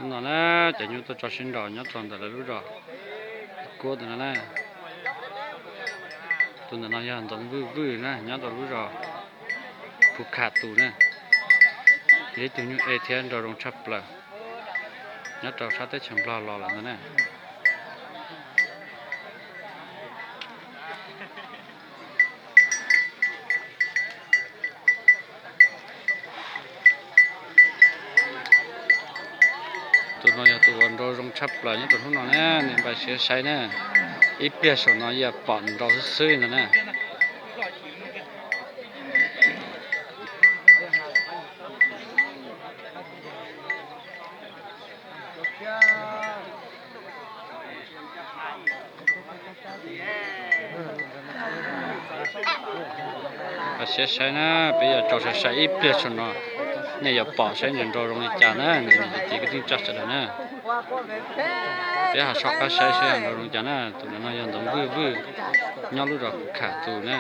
No na, cov nyuj tuaj tso sib nraus nyob rau ntawm lawv lub zos Kuab ntawm no na. Tus ntawm no yog Ntxoov Vwj Vwj na, nyob rau lub zos Phu Kham tus na. Yog ib tug nyuj ej thiab nraug zoo tshaj plaws, nyob rau sab teb chaws Nplog los lawm ntag na. Tus no yog tus uas nraug zoo tshaj plaws nyob rau hnub no na, nej npaj siab saib na. Ib pliag saum no yuav pom nraug xwb xwb ntag na. Npaj siab saib na, peb yuav tso sai sai ib pliag saum no, nej yuav pom saib nws nraug zoo li cas na, nws ces kwv tij tsa sawv daws na. Peb ho soj qab saib saib nws nraug zoo li cas na. Tus no yog Ntxoov Vwj Vwj, nyob lub zos Phu Kham tus na.